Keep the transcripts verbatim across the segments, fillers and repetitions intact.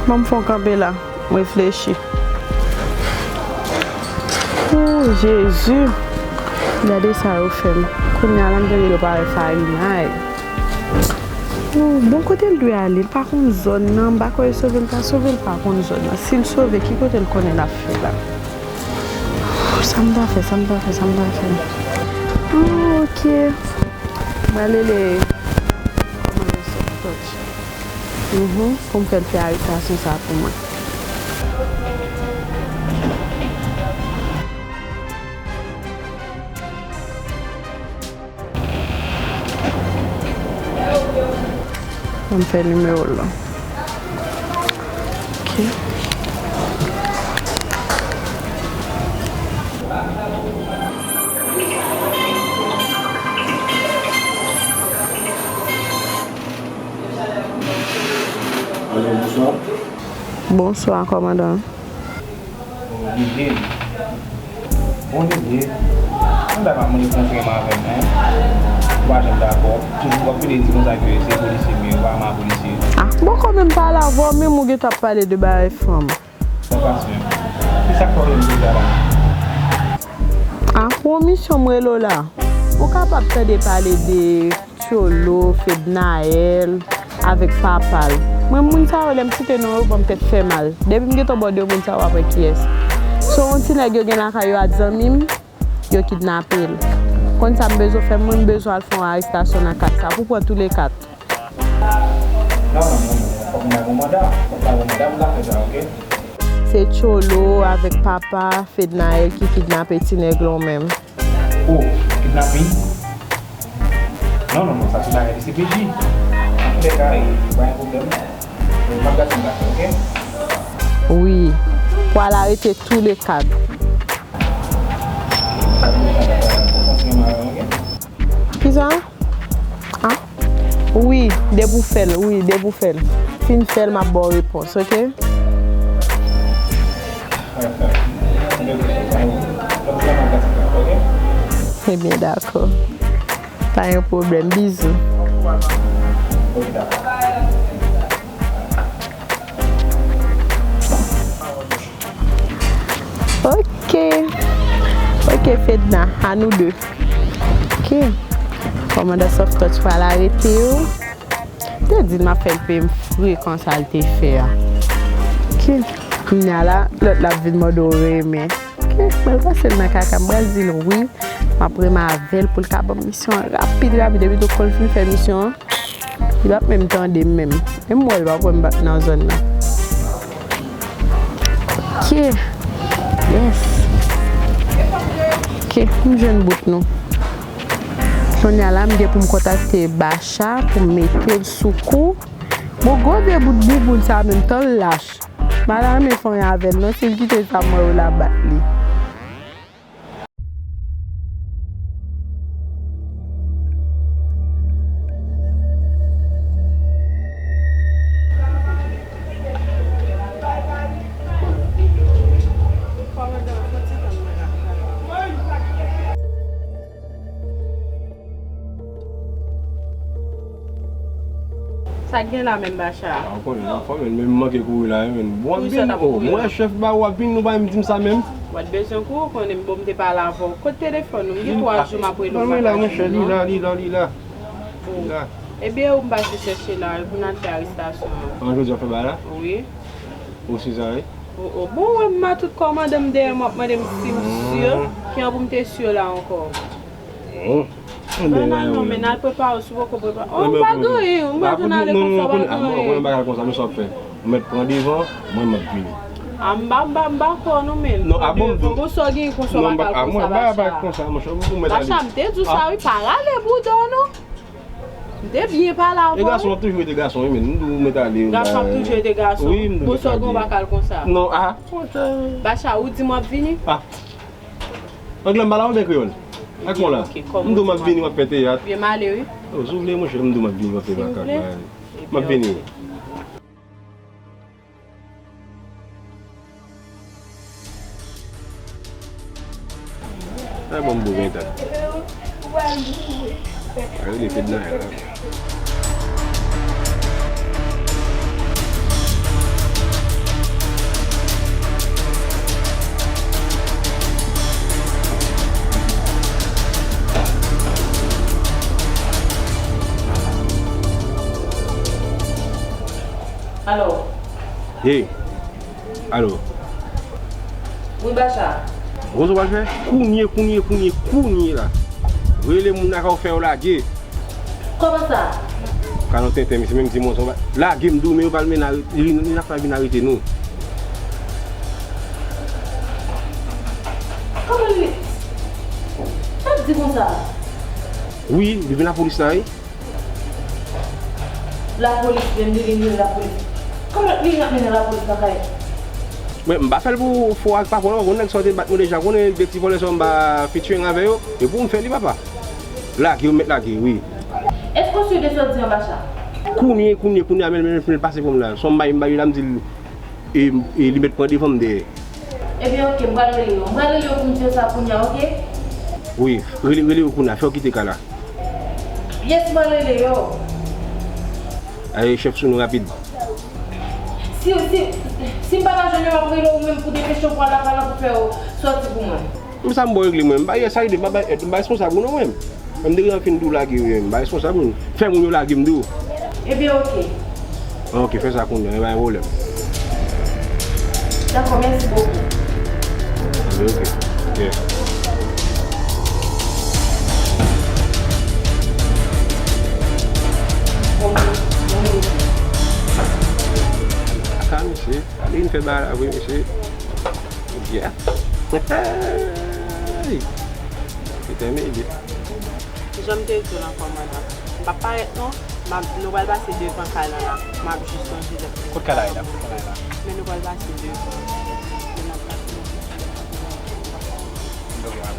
Ban m fè yon kanpe la, m reflechi. Ooh, Jezi! Gade sa yo fè m. Kounye a la, m tande yo pale farinay. Ooh, bon, kote l dwe ale? L pa konn zòn nan. M pa kwè yo sove l, pa sove l, pa konn zòn nan. Si l sove, ki kote l konnen l ap fè la? Ooh, sa m ta fè, sa m ta fè, sa m ta fè? Ooh, ok. M prale le kòmandan Soft Touch. Mhm, pou m fè l fè arestasyon sa pou mwen. Ban m fè nimewo l lan. Ok. Alo, bonswa. Bonswa, kòmandan. Bon, Didye. Bon, Didye. Mwen ta ka mande konsèy mwen avè m, en. Ou pa janm dakò. Toujou w ap vin di konsa ke se polisye m ye, ou pa renmen polisye. Ah, bon, kanmenm pale avè w, menm ou gentan ap pale de bagay fanm. Sa pase. Ki sa k fè w vin konsa la? Ah, pou yon misyon m rele w la. Ou kapab tande pale de Tcholo, Fednaelle, avèk papa l. Mwen, moun sa yo, lè m site non yo, ban m tèt fè mal. Depi m gentan bò de moun sa yo, w ap wè kiyès. Se yon ti nèg yo gen lakay yo ak zanmi m, yo kidnape l. Konn sa m bezwen fè, mwen, m bezwen al fè yon arestasyon nan kat sa, pou pran tou le kat. Non, non, non, non, fòk m bay yon manda, fòk m bay yon manda pou zafè sa, ok? Se Tcholo avèk papa Fednaelle ki kidnape ti nèg lan menm. Oh, kidnaping? Non, non, non, sa se bagay D C P J. Antoulèka, e, pa gen pwoblèm. M ap gade sa m ka fè, ok? Wi. Pou al arete tou le kat. Kisa? Ah? Wi, depi w fè l, wi, depi w fè l. Fin fè l, m ap ba w repons, ok? Ebyen, dakò. Pa gen pwoblèm, bizou. Ok. Ok, Fedna, a nou de. Ok. Kòmandan Soft Touch pral arete yo. Te di l m ap fè l peye m frekan sa l te fè a. Ok. Kounye a la, lòt la ap vin mande w renmen. Ok, m pral pase l nan kaka, m pral di l wi. M ap renmen avè l pou l ka ban m misyon an rapid, rapid. Epi tou, kon l fin fè misyon an, li p ap menm tande m menm. Menm wè l p ap wè m nan zòn nan. Ok. Yes. Ok, m jwenn bout nou. Kounye a la, m gen pou m kontakte Bacha pou m mete l sou kou. Bon, gwo vye bout bouboun sa menm, tan l lach. M pa ta renmen fè anyen avè l non, si l kite sa m wè yo la bat li. Sa k gen la menm, Bacha? A, ou konnen, m anfòm, men m manke kouri la, wi, men bon, ap vin, oh, mwen wè chèf ba ou ap vin, nou pa menm di m sa menm. W pa t bezwen kouri, ou konnen m bon, m te pale avè w. Kote telefòn ou? M gen twa jou m ap rele w, m pa ka jwenn ou. Li la, li la, li la. Li la. Ebyen, ou m pase chèche la, pou n al fè arestasyon an. An, jodi a w fè bagay la? Wi. Ou si sa, wi? O, o, bon, wè m a tout kòmandan m dèyè m, w ap mande m si m si, ki an pou m te si la ankò? Bon. Non, non, non, men n al prepare w, si w poko prepare. Oh, m pa gen anyen, m pa janm ale konsa, w pa gen anyen. Mwen, mwen pa ka konsa, men sa w ap fè. Ou mèt pran devan, mwen, m ap vini. A, m pa, m pa, m pa kwè w non, men. Non, a bon, m di w. Bon, sa w gen konsa, w pa ka konsa, Bacha. Mwen, m pa konsa, monchè, ou mèt ale. Bacha, m te di w sa, wi, pa rale bouda w non. M te byen pale avè w. E gason ap toujou rete gason, wi, men m di w mèt ale. Gason ap toujou rete gason. Wi, m di w mèt ale. Bon, sa w gen, w pa ka al konsa. Non, a, monchè. Bacha, ou di m w ap vini? A. Anglè m pale a ou byen kreyòl? Ak mwen la. M di w m ap vini, m ap fè teyat. Byen m ale, wi. Oh, si w vle, monchè, m di w m ap vini, m ap fè makak la. M ap vini. Ay, bon, m boule, ta. Ay, li fè nan la. Alo. Hey. Alo. Wi, Bacha. Ou konn sa w pral fè? Kounye, kounye, kounye, kounye la. Rele moun nan kay ou fè yo lage. Kòman sa? Ka nan tenten, mesye, menm di mwen sa w pa lage m di w, men yo pral mennen arete, li, li nan fè vin arete nou. Kòman li? Sa w di konsa? Wi, li vin lapolis la, wi. Lapolis, menm li, li, li, lapolis. Kòman li ap mennen lapolis nan kay? Mwen, m pa fè l pou fò ak pa fò, non. Gon nèg sa w te bat mwen deja. Konnen de ti vòlè sa w m pa featuring avè yo. E pou m fè li, papa. Lage, yo mèt lage, wi. Èske w si de sa w di an, Bacha? Kounye, kounye, kounye a, men, men, men, pase pou m la. Sa w m bay, m bay li la, m di l, e, e li mèt pran devan m dèyè. Ebyen, oke, m pral rele yo. M pral rele yo pou m di yo sa kounye a, oke? Wi, rele, rele yo kounye a, fè yo kite kay la. Yes, m pral rele yo. Ale, chèf sou nou rapid. Si, si, si m pa ka jwenn yo, m ap rele w menm pou depeche w pou al lakay la pou fè yo sòti pou mwen. Men sa m ba w regle mwen. M pa, yes, sa ede, m pa bay èd, m pa responsab ou non mwen. Mwen m deja fin di w lage yo, m pa responsab moun. Fè moun yo lage m di w. Ebyen, oke. Ok, fè sa kounye a, e pa gen pwoblèm. Dakò, mèsi bokou. Ebyen, ok. Yeah. Ok, bon, bon. Kaka, mesye. Gade vin fè bagay la vre, mesye. Yeah. Hey. Determine. Jan m te di w lan kòmandan, m p ap parèt non, m ap, nou pral pase devan kay lan la, m ap jis sonje lè. Kot kay la ye la? Kot kay la ye la? Men nou pral pase devan. Men n ap pase devan.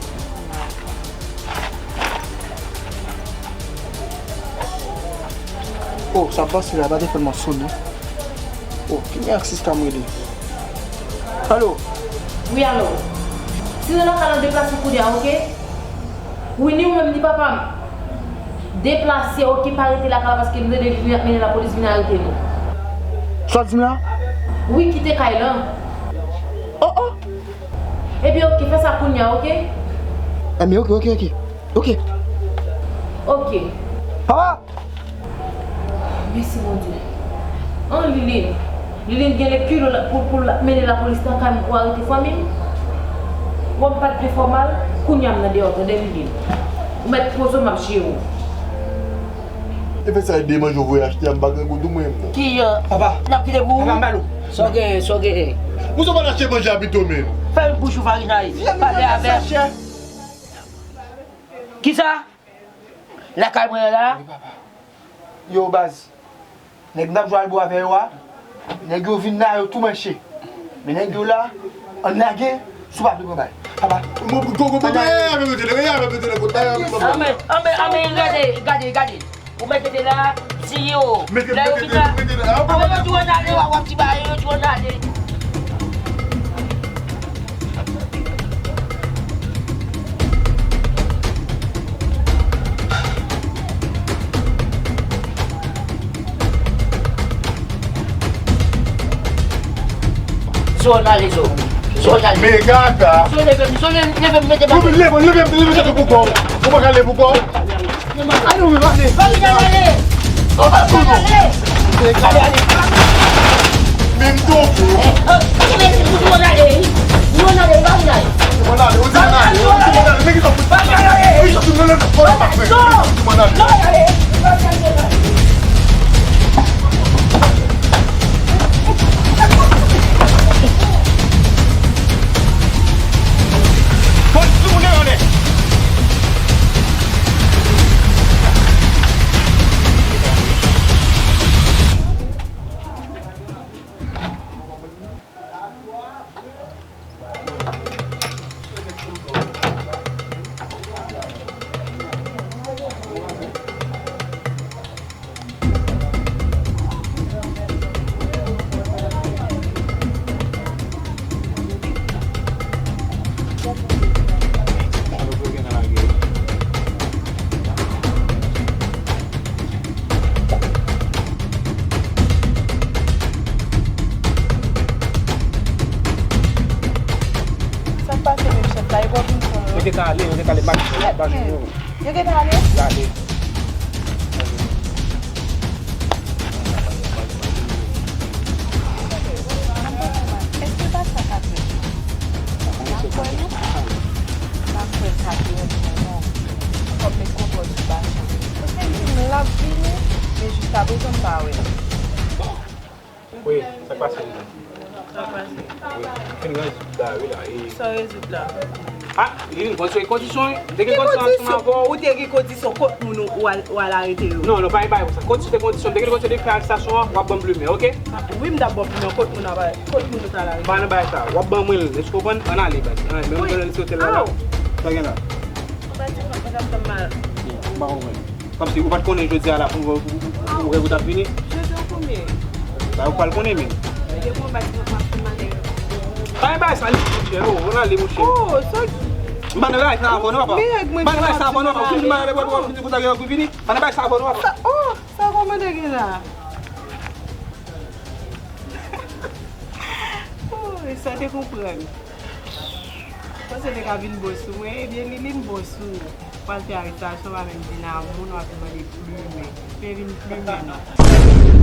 Oh, sa pase la, pa te fè m sonnen. Oh, ki mèd sista m rele? Alo? Wi, alo. Si nou lakay lan, deplase kounye a, oke? Wi, ni ou menm, ni papa m. Deplase, oke, pa rete lakay la, paske m tande li ap mennen lapolis vin arete nou. Sa w di m la? Wi, kite kay lan. Oh, oh. Ebyen, oke, fè sa kounye a, oke? Ebyen, oke, oke, oke. Oke. Oke. Papa! Mèsi Bondye. An, Liline. Liline gen lekil pou, pou l mennen lapolis nan kay m pou arete fanmi m. Wè m pa t vle fè w mal, kounye a m nan deyò, tande, Liline. Ou mèt poze w, m ap jere w. E fè sa e de manje w voye achte a, m pa gen goud ou mwen menm non. Ki, euh, papa, n ap kite pou ou? Papa, m ba l ou. Sa w genyen, sa w genyen? Ou sa w pa t achte manje a pito menm? Fè bouch ou farinay. Pale avè m. Kisa? Lakay mwen an la? Wi, papa. Yo, baz. Nèg m t ap jwe al bò avè yo a, nèg yo vin la, yo tou manche. Men nèg yo la, ann lage, si w pa vle pran bal. Papa. Ann lage. Anben, anben, anben, gade, gade, gade. Ou mèt mete la, di yo. Lè yo vin la. Anben, yo di w ann ale, w ap, w ap di ba yo, yo di w ann ale. Zo n ale, zo. Zo n ale. Men gata. Zo leve m, zo leve m, leve m, mete bal. Leve m, leve m, leve m, leve m pou kò w. Ou pa ka leve pou kò w. Ale, ale. Ale, ale. Menm tonton. Sa k pase menm chèf la, e bò vin pran yo. Yo te ka ale, yo te ka ale, pa jwenn yo. Yo gentan ale? Yo ale. Wi, sa k pase? Sa k pase? Wi, m fin rezoud la, wi la. E... Sa w rezoud la? Ah, li vin konn se kondisyon, m te gen kondisyon ansanm avè w. Ou te gen kondisyon kot moun ou, ou al, ou al arete yo? Non, non, pa gen bagay konsa. Kondisyon te kondisyon, m te gen kondisyon de fè arestasyon an, w ap ban m plimen, oke? Ah, wi, m t ap ba w plimen, kot moun ou al, kot moun ou t al arete? Pa nan bagay sa, w ap ban mwen l, èske w konprann? Ann ale, baz. Ann ale, men mwen nan lise otèl la, la. Sa gen la? Ou pa di mwen, mwen ap fè m mal. M pa konprann. Kòmsi ou pa t konnen jodi a la pou ou, ou, ou, ou, ou t ap vini? Jodi a konbyen? Ba, ou pral konnen menm. Depi w pa di mwen, m ap fè m mal. Pa gen bagay sa, li, monchè, oh, ann ale, monchè. Oh, sa. M pa nan bagay sa avè w non, papa. M pa nan bagay sa avè w non, papa. Ou fin mal, wè, wè, wè, konsa gen pou vini. M pa nan bagay sa avè w non, papa. Sa, oh, sa kòmande gen la? Oh, sa te konprann. Panse te ka vin bon sou mwen, ebyen li vin bon sou ou. Pral fè arestasyon, pa menm vin a moun, w ap mande plimen. Men vin plimen non.